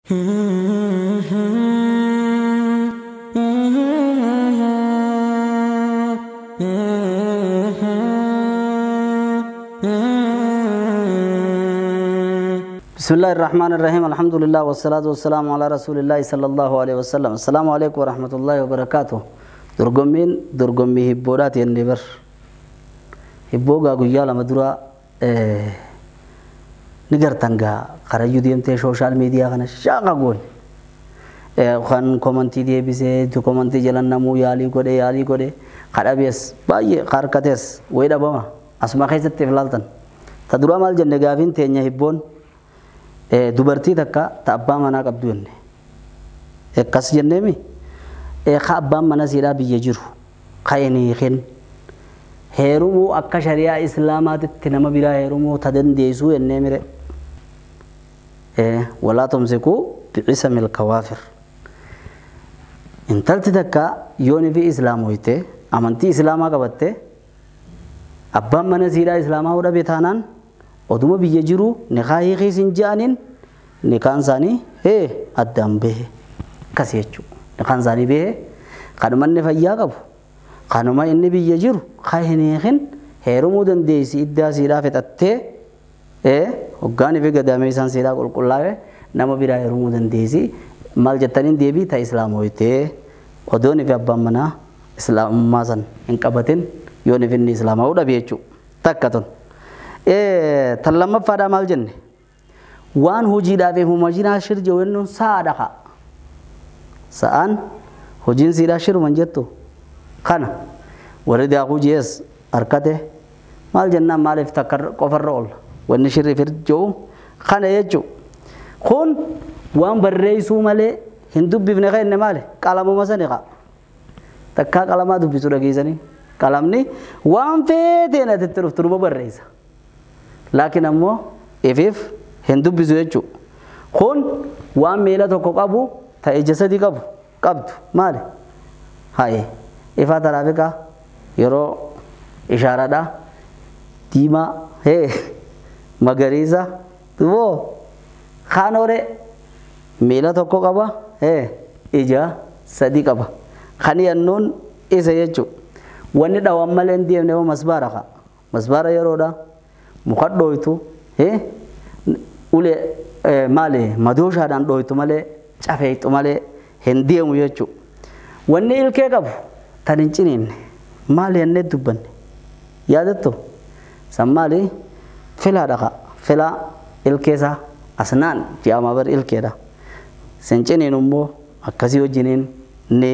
بسم الله الرحمن الرحيم. الحمد لله والصلاة والسلام على رسول الله صلى الله عليه وسلم. السلام عليكم ورحمة الله وبركاته. درغمين درغمي هبورات ينبر هبوغا غيا لمدرا نغرتنغا خرجو ديمته سوشيال ميديا كان شاقا غون خان كومنتي دي بيسه دو كومنتي جلان نمو يالي غودي يالي غودي خرابيس باي خركتس ويدا بما اسما خيست فلالتن تدرا مال جنة غافين تنيا هبون dubartii takka ta abbaa manaa qabdu jenne akkas jenneemi ka abbaan mana siidhaa biyya jiru ka hin hiikin heerumuu akka shari'aa islaamaatitti nama biraa heerumuu ta dandeessuu jennee mire walaa tumsikuu bi'isamil kawaafir. Intalti takka yooni fi islaamoyte amantii islaamaa qabatte abbaan mana siidhaa islaamaa hodhabe taanaan oduma biyya jiru nikaa hiikiisin je'aniin nikaan isaanii hee addaan bahe akkas jechuudha. Nikaan isaanii bahe kanuma inni fayyaa qabu kanuma inni biyya jiru ka hin hiikin heerumuu dandeessi iddaa siidhaa fixattee hoggaan fi gadaamee isaan siidhaa qulqullaa'e nama biraa heerumuu dandeessi maal jettaniin deebii ta islaamoytee odoon fi abbaan manaa islaamummaa san hin qabatin yoon fi inni islaamaa'uu dhabe jechuudha. Takka tun. Tan lammaffaadhaa maal jenne waan hojiidhaaf humajinaa shir jennuun sa'aadha kaa sa'aan hojiin siidhaa shiruman jettu kana warri daakuu jees harkate maal jennaan maaliif takka qofarra oolla wanni shirri fir jedhu kana jechuu kun waan barreessuu malee hin dubbifne ka inni maali qalamuma sani kaa takkaa qalamaa dubbisu dhageessanii qalamni waan feeteen atitti dhuftu numa barreessa. Laakiin ammoo ifiif hin dubbisu jechuudha. Kun waan miila tokko qabu ta'e ija sadii qabu qabdu maali? Haye ifaa taraafikaa yeroo ishaaraadhaa diimaa hee magariisa duboo kaan horee miila tokko qaba hee ija sadii qaba. Kan yannuun isa jechuudha. Wanni dhawaan malee hin deemne hoo masbaara kaa masbaara yeroodhaa. Muka dhooytu ulee maali madooshaadhaan dhooytu malee cafeeytu malee hin deemu jechuudha. Wanni ilkee qabu tan hin ciniinne maali jennee dubbanne yaadattu san maali filaa dhaqa filaa ilkeesaa asnaan jedhama bar ilkeedha. Sin ciniinu immoo akkasii wajjiniin ni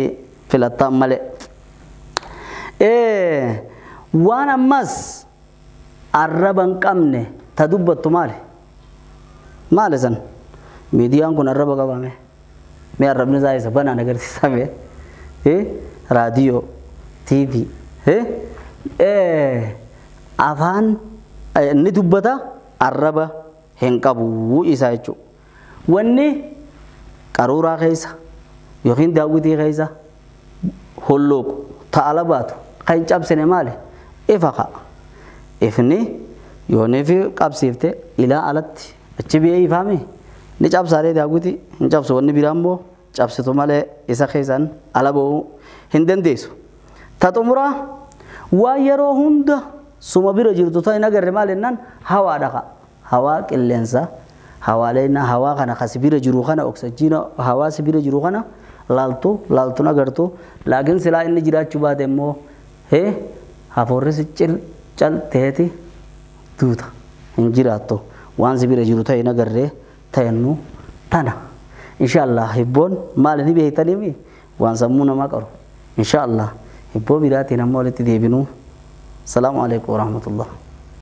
filattaan malee. Waan ammas arraba hin qabne ta dubbattu maali? Maali san? Miidiyaan kun arraba qabame. Mee arrabni isaa isa banaan agarsiisame. Raadiyoo, TV, afaan ni dubbata arraba hin qabu isaa jechuudha. Wanni qaruuraa keessa yookiin daawwitii keessa hollooqu ta'ala baatu kan hin cabsine maali? Ifa ka'a. Ifni yoonii fi qabsiifte ilaa alatti achi biyya ifaame ni cabsaalee daawwiti hin cabsu wanni biraa immoo cabsitu malee isa keessaan ala ba'uu hin dandeessu. Ta xumuraa waan yeroo hunda suma bira jirtu ta'in agarre maal jennaan hawaadha ka'a. Hawaa qilleensa hawaaleen hawaa kana kasi bira jiru kana oksijiina hawaa si bira jiru kana laaltu laaltuun agartu laakiin silaa inni jiraachuu baate immoo hee hafuurri si cil calteeti duuta hin jiraattu waan si bira jiru ta'in agarree ta'ennu tana. Inshaallah hibboon maali ni beektaniimi waan sammuu namaa qaru. Inshaallah hibboo biraatiin amma walitti deebinuu. Salaamu alaikum warahmatullah.